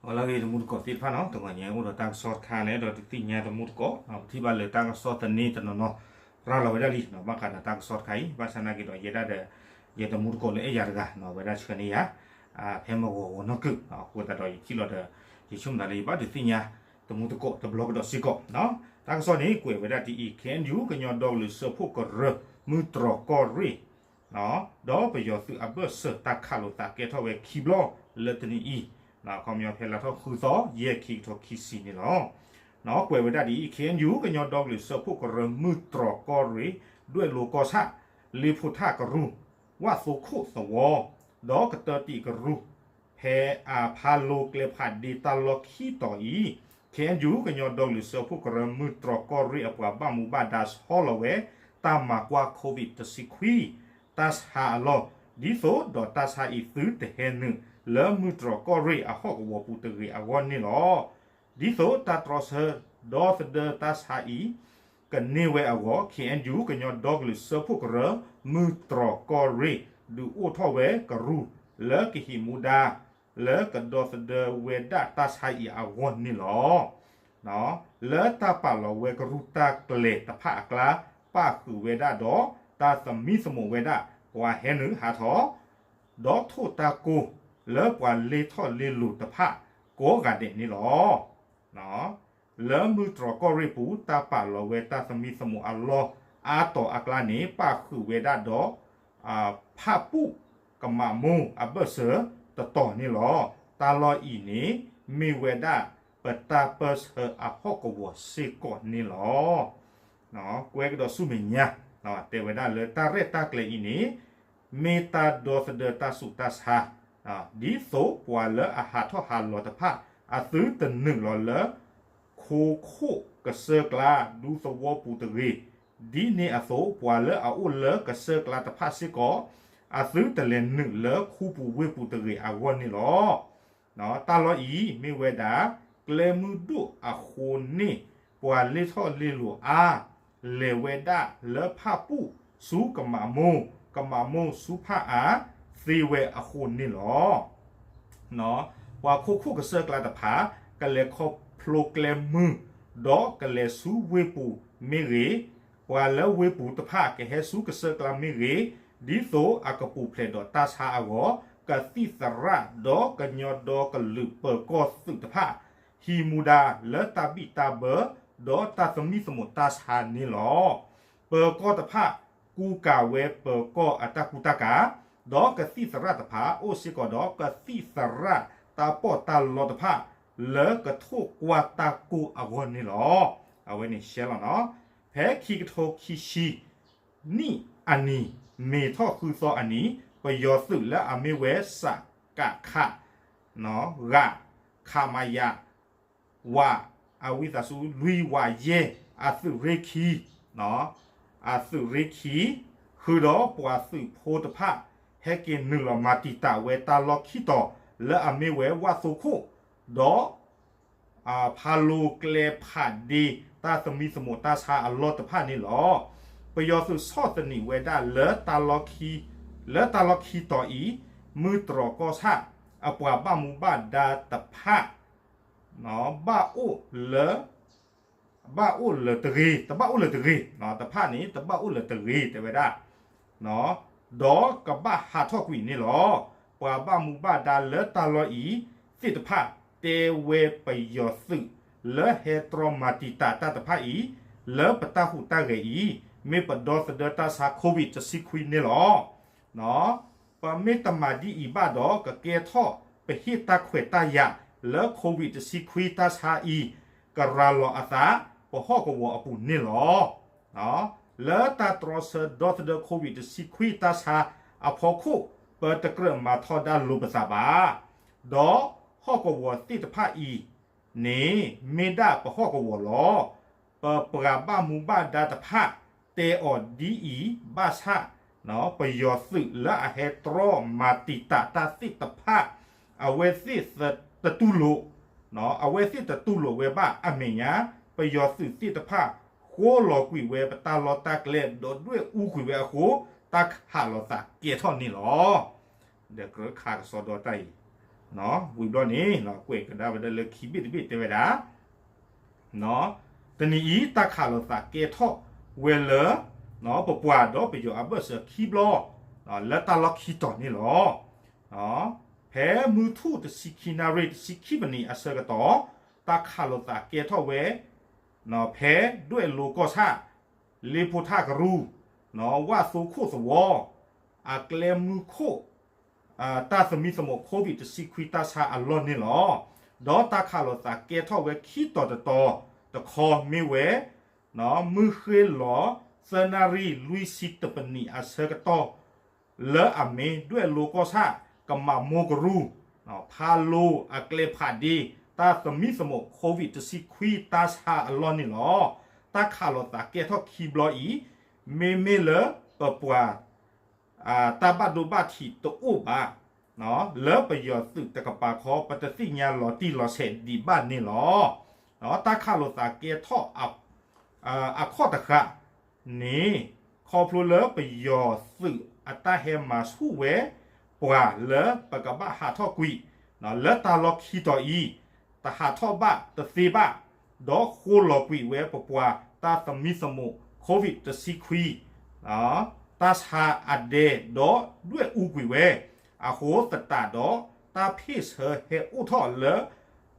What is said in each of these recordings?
အိၣ်လၢအဂ့ၤ တံၤသကိးသ့ၣ်တဖၣ်နီၤ, တဂီၤညါအိၣ်ဒီးတၢ်ကစီၣ်တခါ လၢအဲၣ်ဒိးဒုးသ့ၣ်ညါတံၤသကိး, ပထံၣ်ဘၣ်လၢတၢ်ကစီၣ်သန့တနီၤနီၤ ရၤလီၤဝဲဒၣ်လံနီၤ, ဘၣ်ဃးဒီးတၢ်ကစီၣ်တခါအံၤ, ဘၣ်ဆၣ်နာ်က့ဒီး ယဲဒၣ်ဒီး ယဲတံၤသကိးလၢအဲၣ်ယၤတဂၤနီၤ, ဝဲဒၣ်ဆှၢန့ၢ်ယၤ ဖဲမုၢ်ဂီၤဂီၤနီၢ်ကုၢ်, အဃိသတးဒီးယထံၣ်လီၤဒီး ယဆိကမိၣ်သးလၢယဘၣ်ဒုးသ့ၣ်ညါတံၤသကိးတဘျီကဒီးစ့ၢ်ကီး. တၢ်ကစီၣ်န့ၣ် ကွဲးဝဲဒၣ်ဒ်အံၤ, ခ့ၣ်အဲၣ်ယူၣ် ကညီဒီကလုာ်စၢဖှိၣ်ကရၢ မုၢ်တြီၤကီၢ်ရ့ၣ် ဒီးပယီၤသုးအဘၢၣ်စၢၤတၢ်ခးလိာ်သးကဲထီၣ်ဝဲခံဘျီလၢတနံၤအံၤ, ခီပညီဖဲလါထီၣ်ဃုသီ ယဲၢ် ခံကထိခံဆံန့ၣ်လီၤ. ကွဲးဝဲဒၣ်ဒ်အံၤ, ခ့ၣ်အဲၣ်ယူၣ် ကညီဒီကလုာ်စၢဖှိၣ်ကရၢ မုၢ်တြီၤကီၢ်ရ့ၣ် ဒွဲၣ်လိကီၢ်ဆၣ် လ့ဖိထၣ်ကရူၢ် ဝၣ်သိခိၣ်သဝီ ဒီးကတၢၢ်တံာ်ကရူၢ် ဖဲအဖးလိကျဲဖးဒ့တၢ်လီၢ်ခံတီၤအံၤ, ခ့ၣ်အဲၣ်ယူၣ် ကညီဒီကလုာ်စၢဖှိၣ်ကရၢ မုၢ်တြီၤကီၢ်ရ့ၣ်အပှၤဘၣ်မူဘၣ်ဒါဆီလီၤဝဲ တၢ်မၤကွၢ် COVID တဆံခွံ တၢ်ဆါအလီၢ်, ဒ်သိးဒီးတၢ်ဆါအံၤသုတဟဲနုာ်လၢမုၢ်တြီၤကီၢ်ရ့ၣ်အဟီၣ်ကဝီၤပူၤတဂ့ၤအဂီၢ်န့ၣ်လီၤ. ဒ်သိးတၢ်တြီဆၢဒီသဒၢတၢ်ဆါအံၤ ကန့ၢ်ဝဲအဂီၢ်, ခ့ၣ်အဲၣ်ယူၣ် ကညီဒီကလုာ်စၢဖှိၣ်ကရၢ မုၢ်တြီၤကီၢ်ရ့ၣ် ဒုးအိၣ်ထီၣ်ဝဲကရူၢ်လၢကဟံးမူဒါ လၢကဒီသဒၢဝဲဒၣ်တၢ်ဆါအံၤအဂီၢ်န့ၣ်လီၤ. လၢတၢ်ပာ်လီၤဝဲကရူၢ်တၢ်ကျဲၤတဖၣ်အကျါ ပၣ်ဃုာ်ဝဲဒၣ်ဒီး တၢ်သမံသမိးဝဲဒၣ် ပှၤဟဲနုာ်ဟးထီၣ် ဒီးထိၣ်တၢ်ကိၢ်လၢပှၤလဲၤထီၣ်လဲၤလီၤတဖၣ်ကိးဂၤဒဲးန့ၣ်လီၤ. လၢမုၢ်တြီၤကီၢ်ရ့ၣ်ပူၤ တၢ်ပာ်လီၤဝဲတၢ်သမံသမိးအလီၢ်အါတီၤအကျါန့ၣ် ပၣ်ဃုာ်ဝဲဒၣ်ဒီး ဖၣ်ပူၣ်ကမးမိၢ်အဘၢၣ်စၢၤတတီၤန့ၣ်လီၤ. တၢ်လီၢ်အံၤန့ၣ် မ့ၢ်ဝဲဒၣ်ပတၢ်ပၢၢ်ဆၢအဟီၣ်ကဝီၤစ့ၢ်ကီးန့ၣ်လီၤ. ကွဲကဒီးဆူမဲာ်ညါ တဲဝဲဒၣ်လၢတၢ်ရဲၣ်တၢ်ကျဲၤအံၤန့ၣ် မ့ၢ်တၢ်ဒီသဒၢတၢ်ဆူးတၢ်ဆါ ဒ်သိးပှၤလၢအဟးထီၣ်ဟးလီၤတဖၣ် အသုတနုာ်လီၤလၢ ခိခိၣ်ကစၢၢ်ကျါဒူသဝီပူၤတဂ့ၤ, ဒ်န့ၣ်အသိး ပှၤလၢအအိၣ်လၢကစၢၢ်ကျါတဖၣ်စ့ၢ်ကီး အသုတလဲၤနုာ်လၢခူပူၤဝ့ၢ်ပူၤတဂ့ၤအဂီၢ်န့ၣ်လီၤ. တၢ်လီၢ်အံၤမ့ၢ်ဝဲဒၣ် ကျဲမုၢ်ဒိၣ်အဃိန့ၣ် ပှၤလဲၤထီၣ်လဲၤလီၤအါ လဲၤဝဲဒၣ်လၢဖၣ်ပူၣ်ဆူကမးမိၢ်, ကမးမိၢ်ဆူဖၣ်အါ သ့ဝဲအဃိန့ၣ်လီၤ. ပှၤခိခိၣ်ကစၢၢ်ကျါတဖၣ် ကလဲၤခီဖျိကျဲမုၢ် ဒီးကလဲၤဆူဝ့ၢ်ပူၤမ့ၢ်ဂ့ၤ, ပှၤလၢဝ့ၢ်ပူၤတဖၣ်ကဟဲဆူကစၢၢ်ကျါမ့ၢ်ဂ့ၤ, ဒ်သိးအကပူၤဖျဲးဒီးတၢ်ဆါအဂီၢ်, ကသံၣ်သရၣ်ဒီးကညီဒီကလုာ်ပၢၤကီၢ်သုးတဖၣ် ဟံးမူဒါလၢတၢ်ဘံၣ်တၢ်ဘၢ ဒီးတၢ်သမံသမိးတၢ်ဆါန့ၣ်လီၤ. ပၢၤကီၢ်တဖၣ် ကူကၤဝဲပၢၤကီၢ်အတၢ်ကူတၢ်ကၤ, ဒီးကသံၣ်သရၣ်တဖၣ် အိၣ်စ့ၢ်ကီးဒီးကသံၣ်သရၣ်တၢ်ပီးတၢ်လီတဖၣ် လၢကထိၣ်ကွၢ်တၢ်ကိၢ်အဂီၢ်န့ၣ်လီၤ. အဝဲန့ၣ်ရှဲလီၤနီၤ. ဖဲခံကထိခံဆံ နံၣ်အနံၤ မ့ၤထီၣ်ဃုသီအနံၤ ပယီၤသုးလၢအမ့ၢ်ဝဲ စကခ ဂၤ ခမရ ဝး အဝံသးစူၤ လွံၢ်ဝးယဲၢ် အသုးရ့ၣ်ခံ အသုးရ့ၣ်ခံ ဃုာ်ဒီးပှၤသုးဖိတဖၣ် ဟဲက့ၤနုာ်လီၤမၤတံာ်တာ်ဝဲတၢ်လီၢ်ခံတီၤ လၢအမ့ၢ်ဝဲဝၣ်သိခိၣ် ဒီး ဖးလိကျဲဖးဒ့ တၢ်သမံသမိးတၢ်ဆါအလီၢ်တဖၣ်န့ၣ်လီၤ. ပယီၤသုးဆီၣ်သနံးဝဲဒၣ်လၢ လၢတၢ်လီၢ်ခံတီၤအံၤ မုၢ်တြီၤကီၢ်ဆၣ် အပှၤဘၣ်မူဘၣ်ဒါတဖၣ် ဘၣ်အိၣ်လၢ ဘၣ်အိၣ်လၢၤတဂ့ၤ, တဘၣ်အိၣ်လၢၤတဂ့ၤ, တဖၣ်န့ၣ် တဘၣ်အိၣ်လၢၤတဂ့ၤ တဲဝဲဒၣ် ဒီးကဘၣ်ဟးထီၣ်ကွံာ်န့ၣ်လီၤ. ပှၤဘၣ်မူဘၣ်ဒါလၢတၢ်လီၢ်အံၤသ့ၣ်တဖၣ် တဲဝဲပယီၤသုးလၢဟဲတြီမၤတံာ်တာ်တၢ်တဖၣ်အံၤ လၢပတၢ်ဟူးတၢ်ဂဲၤအံၤ မ့ၢ်ပဒီသဒၢတၢ်ဆါ COVID တဆံခွံန့ၣ်လီၤ. ပမ့ၢ်တမၤဒ်အံၤဘၣ်ဒီး ကကဲထီၣ်ပဟ့ၣ်တၢ်ခွဲးတၢ်ယာ်လၢ COVID တဆံခွံတၢ်ဆါအံၤ ကရၤလီၤအသး ပဟီၣ်ကဝီၤအပူၤန့ၣ်လီၤ. လၢတၢ်တြီဆၢဒီသဒၢ COVID တဆံခွံတၢ်ဆါအဖီခိၣ် ပတကြၢးမၤထီဒါလိာ်ပသးဘၣ်. ဒီးဟီၣ်ကဝီၤသ့ၣ်တဖၣ်အံၤန့ၣ် မ့ၢ်ဒၣ်ပဟီၣ်ကဝီၤလီၤ. ပပှၤဘၣ်မူဘၣ်ဒါတဖၣ် တဲအီၤဒ်အံၤဘၣ်ဆၣ် ပယီၤသုးလၢအဟဲတြီမၤတံာ်တာ်တၢ်သ့ၣ်တဖၣ် အဝဲသ့ၣ်တတူၢ်လိာ် အဝဲသ့ၣ်တတူၢ်လိာ်ဝဲဘၣ်အမဲာ်ညါ ပယီၤသုးသ့ၣ်တဖၣ် ဃိလီၤကွံာ်ဝဲပတၢ်လီၢ်တၢ်ကျဲ ဒီးဒွဲၣ်အူကွံာ်ဝဲအဃိ တၢ်ခးလိာ်သးကဲထီၣ်န့ၣ်လီၤ. ဒီးကြၢးခးကစီဒီတၢ်အံၤ ဝံၤဘျီန့ၣ် ကွဲးကဒါဝဲဒၣ်လၢခံဘ့ၣ်တဘ့ၣ်တဲဝဲဒၣ် တနံၤအံၤ တၢ်ခးလိာ်သးကဲထီၣ်ဝဲလၢ ပပှၤဒီးပယီၤအဘၢၣ်စၢၤခံဘျီ လၢတၢ်လီၢ်ခံတီၤန့ၣ်လီၤ. ဖဲမုၢ်ထူၣ်တဆံခံနၣ်ရံၣ်တဆံခံပနံးအဆၢကတီၢ် တၢ်ခးလိာ်သးကဲထီၣ်ဝဲ ဖဲဒွဲၣ်လိၤကီၢ်ဆၣ် လ့ဖိထၣ်ကရူၢ် ဝၣ်သိခိၣ်သဝီ အကျဲမုၢ်ခိၣ် တၢ်သမံသမိး COVID တဆံခွံတၢ်ဆါအလီၢ်န့ၣ်လီၤ. ဒီးတၢ်ခးလိာ်သးကဲထီၣ်ဝဲခံတီၤတတီၤတခီမ့ၢ်ဝဲ မုၢ်ဃ့ၢ်လီၤ သၢနၣ်ရံၣ်လွံၢ်ဆံတပနံးအဆၢကတီၢ် လၢအမ့ၢ်ဒွဲၣ်လိၤကီၢ်ဆၣ် ကမးမိၢ်ကရူၢ် ဖးလိအကျဲဖးဒ့ တၢ်သမံသမိး COVID တဆံခွံတၢ်ဆါအလီၢ်န့ၣ်လီၤ. တၢ်ခးလိာ်သးကဲထီၣ်ခံဘျီအံၤ မ့မ့ၢ်လၢပပှၤ တၢ်ဘၣ်ဒိဘၣ်ထံးတအိၣ်ဘၣ် လၢပယီၤသုးတကပၤခီ ပတသ့ၣ်ညါလီၤတံၢ်လီၤဆဲးဒံးဘၣ်န့ၣ်လီၤ. တၢ်ခးလိာ်သးကဲထီၣ် အခီၣ်တဃာ်န့ၣ် ခီဖျိလၢပယီၤသုးအတၢ်ဟဲမၤဆူၣ်ဝဲ ပှၤလၢပကဘၣ်ဟးထီၣ်ကွံာ် လၢတၢ်လီၢ်ခံတီၤအံၤ တဟးထီၣ်ဘၣ်တသ့ဘၣ် ဒီးဃိလီၤကွံာ်ဝဲပပှၤတၢ်သမံသမိး COVID တဆံခွံ တၢ်ဆါအဒဲဒီးဒွဲၣ်အူကွံာ်ဝဲ အဃိသတးဒီးတၢ်ဖ့ၣ်ဆၢဟဲအိၣ်ထီၣ်လၢ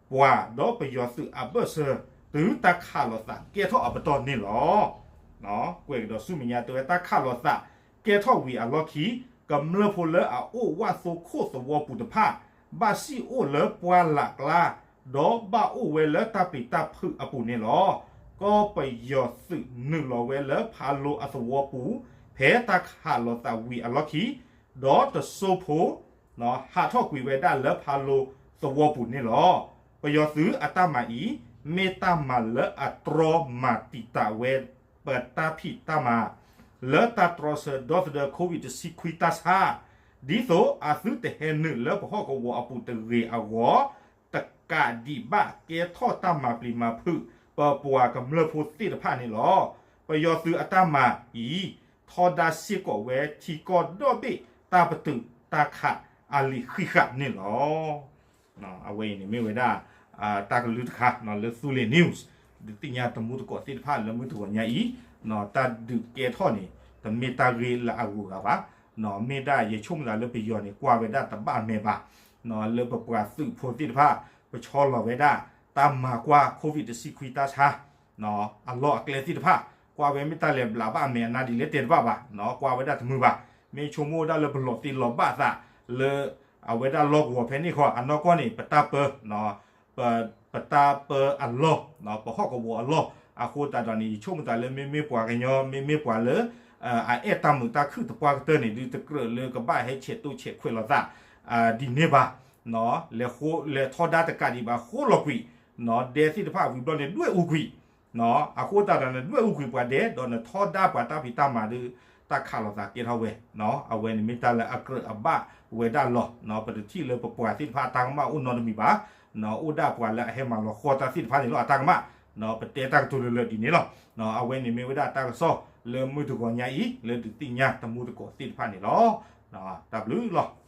ပှၤဒီးပယီၤသုးအဘၢၣ်စၢၤ တုၤတၢ်ခးလိာ်သးကဲထီၣ်အပတီၢ်န့ၣ်လီၤ. ကွဲးကဒီးဆူမဲာ်ညါတဲဝဲ တၢ်ခးလိာ်သးကဲထီၣ်ဝံၤအလီၢ်ခံ ကမျၢၢ်ဖိလၢအအိၣ်ဝၣ်သိခိၣ်သဝီပူၤတဖၣ် ဘၣ်စံၣ်အိၣ်လၢပှၢ်လၢ်ကျါ ဒီးဘၣ်အိၣ်ဝဲလၢတၢ်ပျံၤတၢ်ဖုးအပူၤန့ၣ်လီၤ. ကီၢ်ပယီၤသုးနုာ်လီၤဝဲလၢဖးလိအသဝီပူၤ ဖဲတၢ်ခးလိာ်သးဝံၤအလီၢ်ခံ ဒီးတစိၢ်ဖိ ဟးထီၣ်ကွံာ်ဝဲဒၣ်လၢဖးလိသဝီပူၤန့ၣ်လီၤ. ပယီၤသုးအတၢ်မၤအံၤ မ့ၢ်တၢ်မၤလၢအတြီမၤတံာ်တာ်ဝဲ ပတၢ်ဖံးတၢ်မၤ လၢတၢ်တြီဆၢဒီသဒၢ COVID တဆံခွံတၢ်ဆါ ဒ်သိးအသုတဟဲနုာ်လၢပဟီၣ်ကဝီၤအပူၤတဂ့ၤအဂီၢ် တကးဒံးဘၣ်ကဲထီၣ်တၢ်မၤပျံၤမၤဖုး ပပှၤကမျၢၢ်ဖိသ့ၣ်တဖၣ်န့ၣ်လီၤ. ပယီၤသုးအတၢ်မၤအံၤ ထီဒါစ့ၢ်ကီးဝဲထံကီၢ်ဒီဘ့ၣ်တၢ်ပတုာ်တၢ်ခးအလံာ်ဃံးဃာ်န့ၣ်လီၤ. အဝဲအံၤန့ၣ်မ့ၢ်ဝဲဒၣ် တၢ်ကလုၢ်တခါ လၢ Thulin News ဒုးသ့ၣ်ညါတမူတကိးသ့ၣ်တဖၣ်လၢမုၢ်တဂီၤညါအံၤ တၢ်ဒုးကဲထီၣ်န့ၣ် တမ့ၢ်တၢ်ဂ့ၤလၢအဂုၤအဂၤဘၣ်. မ့ၢ်ဒၣ်ယဆိကမိၣ်သးလၢပယီၤန့ၣ် ကွၢ်ဝဲဒၣ်တဘၣ်မဲာ်ဘၣ် လၢပပှၤသုးဖိသ့ၣ်တဖၣ် ပဆီလီၤဝဲဒၣ် တၢ်မၤကွၢ် COVID တဆံခွံတၢ်ဆါ အလီၢ်အကျဲသ့ၣ်တဖၣ် ကွၢ်ဝဲမ့ၢ်တၢ်လဲၤဘျးဘၣ်အမဲာ်အနါဒ်လဲၣ်တဲတဘၣ်ဘၣ် ကွၢ်ဝဲဒၣ်တမုာ်ဘၣ်. မ့ၢ်ဆိကမိၣ်ဝဲဒၣ်လၢပလီၤသ့လီၤဘၣ်သးလၢ အဝဲဒၣ်လီၢ်ကဝီၤဖဲန့ၣ်ခီ အနီၢ်ကီၢ်န့ၣ် ပတၢ်ပၢ ပတၢ်ပၢအလီၢ် ပဟီၣ်ကဝီၤအလီၢ် အဃိသတးဒီးန့ၣ် ယဆိကမိၣ်သးလၢမ့မ့ၢ်ပှၤကညီ မ့မ့ၢ်ပှၤလၢ အအဲၣ်တၢ်မုာ်တၢ်ခုၣ်သပှၢ်ကတၢၢ်န့ၣ် ဒုးတကြၢးလၢကဘၣ်ဟဲဆဲးတိၢ်ဆဲးခွဲးလိာ်သး ဒ်န့ၣ်ဘၣ်. လဲၤထီဒါတကးဒံးဘၣ် ဃိလီၤကွံာ် ဒဲသ့ၣ်တဖၣ်ဝံၤဘျီန့ၣ် ဒွဲၣ်အူကွံာ် အဃိသတးဒီးန့ၣ် ဒွဲၣ်အူကွံာ်ပှၤဒဲး ဒီးနထီဒါပှၤတၢ်ဖံးတၢ်မၤဒီး တၢ်ခးလိာ်သးကဲထီၣ်ဝဲ အဝဲန့ၣ်မ့ၢ်တၢ်လၢအကြၢးအဘၣ်ဝဲဒၣ်လီၤ. ပတထံၣ်လၢပပှၤသ့ၣ်တဖၣ်အတၢ်ကမၣ်အိၣ်နီတမံၤဘၣ်. အိၣ်ဒၣ်ပှၤလၢအဟဲမၤလီၤဃီတၢ်သ့ၣ်တဖၣ်န့ၣ်လီၤ အတၢ်ကမၣ်. ပတဲတၢ်ကတိၤလၢလၢဒ်န့ၣ်လီၤ. အဝဲန့ၣ်မ့ၢ်ဝဲဒၣ်တၢ်ကစီၣ်လၢမုၢ်တဂီၤညါအံၤ လၢဒုးသ့ၣ်ညါတမူတကိးသ့ၣ်တဖၣ်န့ၣ်လီၤ. တၢ်ဘျုးလီၤ.